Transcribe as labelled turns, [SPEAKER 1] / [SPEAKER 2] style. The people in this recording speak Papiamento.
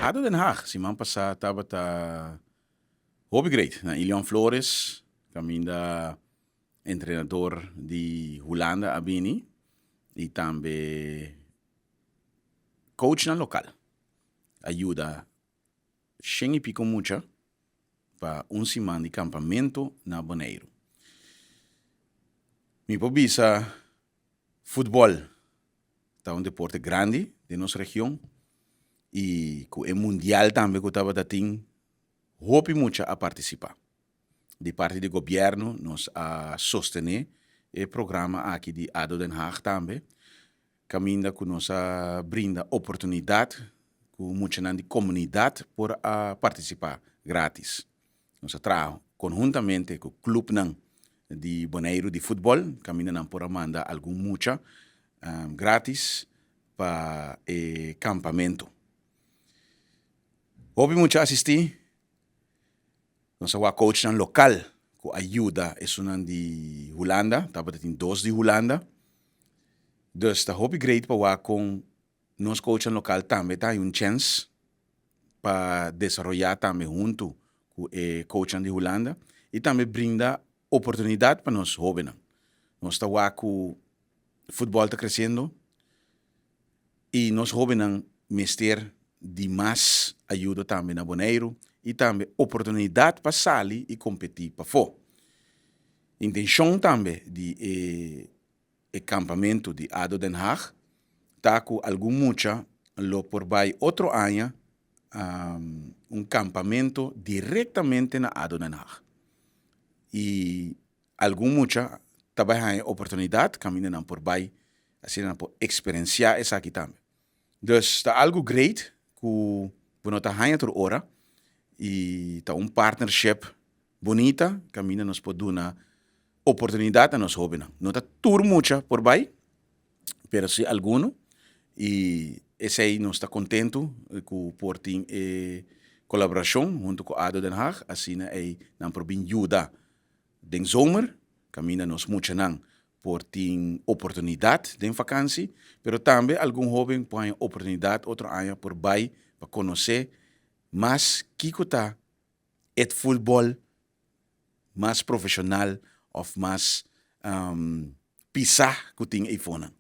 [SPEAKER 1] ADO Den Haag siman pasá tabata hopi great na Ilion Flores kaminda entrenador di Hulanda a bini i tambe coachnan lokal a yuda shen i piko mucha pa un siman di kampamentu na Boneiru. Mi por bisa futbòl ta un deporte grandi den nos region i ku e mundial tambe ku tabata tin hopi mucha a partisipá. Di parti di gobièrnu nos a sostené e programa aki di ado Den Haag tambe kaminda ku nos a brinda oportunidat ku muchanan di komunidat por a partisipá grátis. Nos a traha konhuntamente ku klupnan di Boneiru di futbòl, kaminda nan por a manda algun mucha grátis pa e kampamentu. Hopi mucha asistí. Nos a wak coachnan lokal ku a yuda esunnan di Hulanda, tabata tin dos di Hulanda. Dus ta hopi great pa wak kon nos coachnan lokal tambe ta haña un chèns pa desaroyá tambe huntu ku e coachnan di Hulanda i tambe brinda oportunidat pa nos hóbennan. Nos ta wak ku futbòl ta kresiendo i nos hóbennan mester di mas ayudo tambe na Boneiru i tambe oportunidat pa sali i kompetí pafó. Intenshon tambe di e e kampamentu di ado Den Haag ta ku algun mucha lo por bai otro aña un kampamentu direktamente na ado Den Haag i Algun mucha ta bai haña oportunidat kaminda nan por bai, asina nan por eksperensiá esaki tambe. Dus ta algu great ku bo no ta haña tur ora i ta un partnership bunita kaminda nos por duna oportunidat na nos hóbennan. No ta tur mucha por bai, pero si alguno i esei nos ta kontentu ku por tin e kolaborashon huntu ku ado Den Haag, asina ei nan por bin yuda Den zomer kaminda nos muchanan por tin oportunidat den vakansi, pero tambe algun hóben por haña oportunidat otro aña por bai pa konosé mas kiko ta et futbòl mas profeshonal òf mas pisá ku tin eifonan.